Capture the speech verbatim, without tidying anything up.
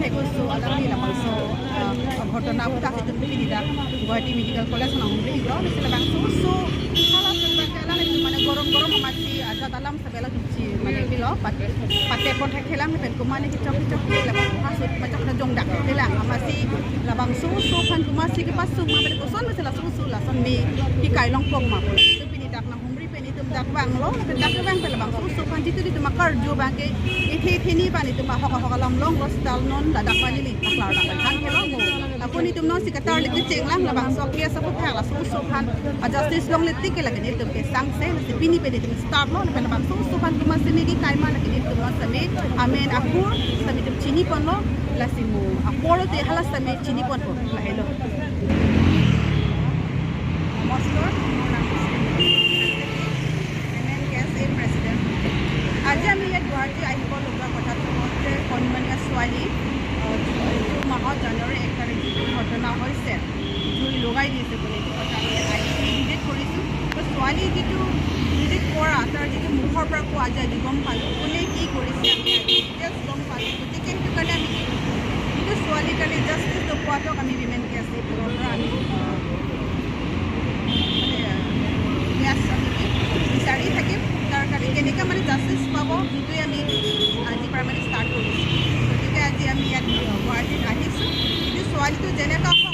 Eko so alangli labangso, ah, ghotona aphuthak si itum pini dak Guwahati Medical College nanghumri iklo, lasi labangso oso halaso abangke alangli mane gorom gorom amatsi ajat alam sabela dukchi mane pilo, pat-, pate pon thekthelang pen komatne kechok kechok ke labangso halaso machok na jongdak thelang amatsi labangso oso aphan komatsi kepasung ma pen koson masi laso oso lason me kekai longpok ma pu. Itum pini dak nanghumri pen itum dak vanglo, lapen dak vang pen labangso oso aphan jitu itum akarju abangke, ithe theni aphan itum ahok ahok alam longlo, stal non ladak aphan ili paklar dak aphan kelo mo. Apot itum non si katar leke chenglang labangso case aphuthak laso oso aphan a justice longle tik ke lake itum kesangse, lasi pini pen itum start lo, lapen labangso oso aphan komatsi me kekai ma lake itum non sitame amen akur sitame itum chini ponlo, lasi mo apor te hala sitame chini ponpo, lahelo. নমস্কাৰ, মোৰ নাম Shrimati Reena Thakur, M N K S A president. আজি আমি ইয়াত গুৱাহাটী আহিব লগা কথাটো হ'ল যে কণমানি ছোৱালী, আহ, জু-, জুন মাহত জানুৱাৰী এক তাৰিখ যিটো ঘটনা হৈছে, জুই লগাই দিছে বুলি এইটো কথা আমি ইয়াত আহি ভিজিট কৰিছোঁ। তো ছোৱালী যিটো ভিজিট কৰা, তাৰ যিটো মুখৰ পৰা কোৱা যায়, আমি গম পালোঁ কোনে কি কৰিছে, আমি আজি ডিটেইলছ গম পালোঁ। গতিকে সেইটো কাৰণে আমি কি, যিটো ছোৱালীৰ কাৰণে জাষ্টিছ নোপোৱাটোক আমি উইমেন কে এছ এ ফালৰ পৰা আমি, আহ, মানে, য়েছ, আমি কি বিচাৰি থাকিম। তাৰ কাৰণে কেনেকৈ মানে জাষ্টিছ পাব, সেইটোৱে আমি আজিৰ পৰা মানে ষ্টাৰ্ট কৰিছোঁ। গতিকে আজি আমি ইয়াত, আহ, গুৱাহাটীত আহিছোঁ। কিন্তু ছোৱালীটো যেনেকুৱা হওক,